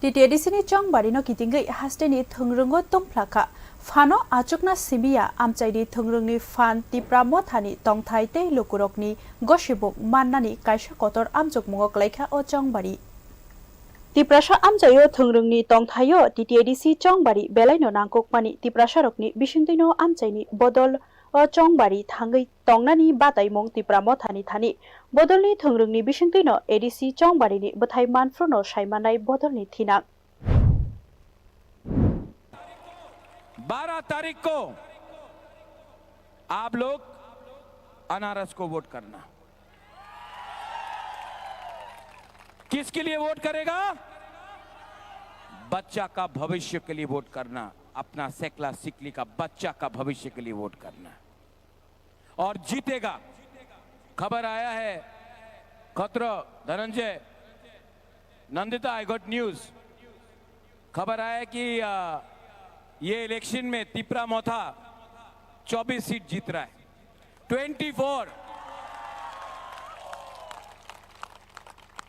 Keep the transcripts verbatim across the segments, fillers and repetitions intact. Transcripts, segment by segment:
T T A D C ni chongbari no kitingwi haste ni thwngrwngo tongphlakha. Phano achukna simiya amchaini thwngrwngni phan Tipra Mothani tongthai tei lukurokni gosibuk mannani kaisa kotor amchukmungo kwlaikha o chongbari. Tiprasa amchaio thwngrwngni tongthaio T T A D C chongbari belaino nangkukmani Tiprasarokni bisingtwino amchaini bodol o chongbari thangwi tongnani bataimung Tipra Mothani thani bodolni thwngrwngni bisingtwino A D C chongbarini bwthai manphruno saimanai bodolni thinang. बारह तारीख को आप लोग अनारस को वोट करना। किसके लिए वोट करेगा? बच्चा का भविष्य के लिए वोट करना, अपना सेकला सिकली का बच्चा का भविष्य के लिए वोट करना। और जीतेगा। खबर आया है, खत्रो धनंजय, नंदिता, I got news। खबर आया है कि आ, ये इलेक्शन में तिपरा मोथा चौबीस सीट जीत रहा है, ट्वेंटी फ़ोर।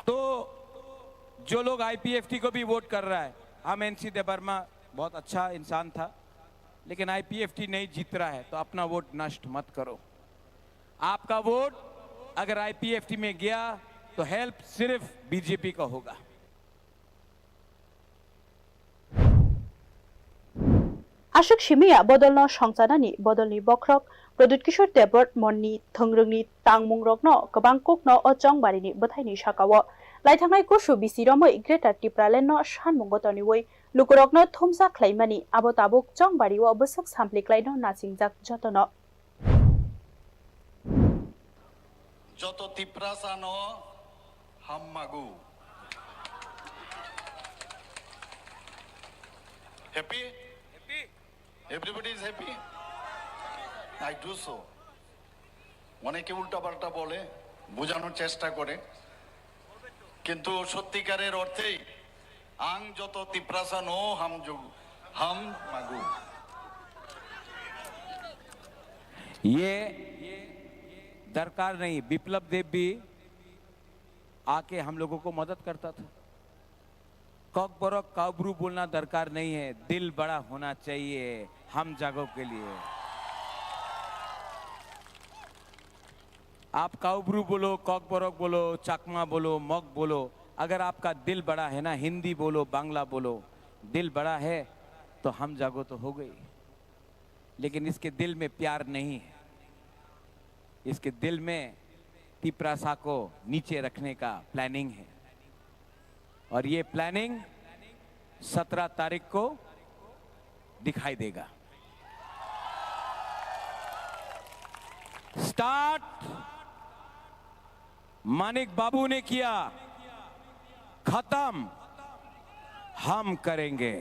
तो जो लोग आईपीएफटी को भी वोट कर रहा है, हम एनसी देवर्मा बहुत अच्छा इंसान था, लेकिन आईपीएफटी नहीं जीत रहा है, तो अपना वोट नष्ट मत करो। आपका वोट अगर आईपीएफटी में गया, तो हेल्प सिर्फ बीजेपी का होगा। Aswk simiya bodolno songchanani bodolni bokhorok Pradyut Kishore Debbarma ni thwngrwngni tangmungrokno kwbang kukno o chongbarini bwthaini sakao laithangnai kusu bisi romwi Greater Tipraland no sanmungo toniwi lukurokno thumsa khlaimani abo tabuk chongbario bwswk sampli klaino nachingjak jotono. Joto Tiprasano hammago. Happy? Everybody is happy? I do so. অনেকে উল্টাপাল্টা বলে, বোঝানোর চেষ্টা করে, কিন্তু সত্যিকারের অর্থেই আং যত তিপ্রাসা নো হাম যুগ হাম মাগু। ये दरकार नहीं। विप्लव देव भी आके हम लोगों को मदद करता था। कॉकबरक काउब्रू बोलना दरकार नहीं है, दिल बड़ा होना चाहिए हम जागो के लिए। आप काउब्रू बोलो, कॉकबरक बोलो, चकमा बोलो, मग बोलो, अगर आपका दिल बड़ा है ना, हिंदी बोलो, बांग्ला बोलो, दिल बड़ा है तो हम जागो तो हो गई। लेकिन इसके दिल में प्यार नहीं है। इसके दिल में तिपरासा को नीचे रखने का प्लानिंग है। और ये प्लानिंग सत्रह तारीख को दिखाई देगा। स्टार्ट मानिक बाबू ने किया, खत्म हम करेंगे।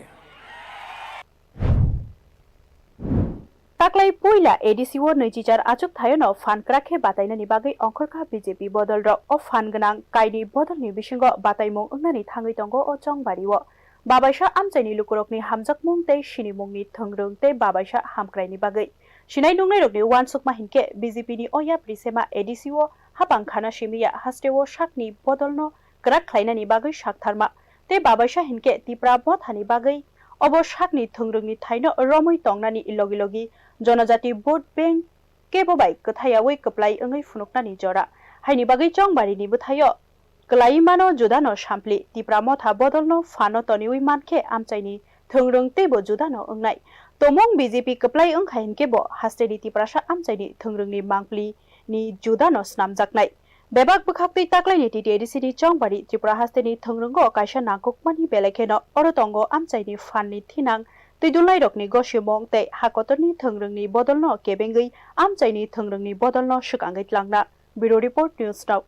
Taklai puila A D C o nwichichar achuk thaiono phan kwrak khe batainani bagwi ongkhorkha B J P bodolrok. O phan gwnang kaini bodolni bisingo bataimung wngnani thangwi tongo o chongbario. Babaisa amchaini lukurokni hamjakmung tei sinimungni thwngrwng tei babaisa hamkraini bagwi sinai nungnairokni uansukma hinkhe B J P ni o yapri sema A D C o hapang khana simiya hasteo sakni bodolno kwrak khlainani bagwi saktharma tei babaisa hinkhe Tipra Mothani bagwi obo sakni thwngrwngni thaino romwi tongnani logi logi jonojati vote bank kebo bai kwthayawi kwplai wngwi phunuknani jora. Haini bagwi chongbarini bwthaio kwlaiwi mano judano sampli, Tipra Motha bodolno phano toniwi mankhe amchaini thwngrwng teibo judano wngnai. Tomung B J P kwplai wngkha hinkhe bo hasteni Tiprasa amchaini thwngrwngni mangpli ni judano snamjaknai. Bebak bwkhaktwi taklaini T T A D C ni chongbari Tripura hasteni thwngrwngo kaisa nangkukmani belai kheno oro tongo amchaini phanni thinang, twidulnairokni gosimung tei hakotorni thwngrwngni bodolno kebengwi amchaini thwngrwngni bodolno swkangwi tlangna. Bureau Report, News Now.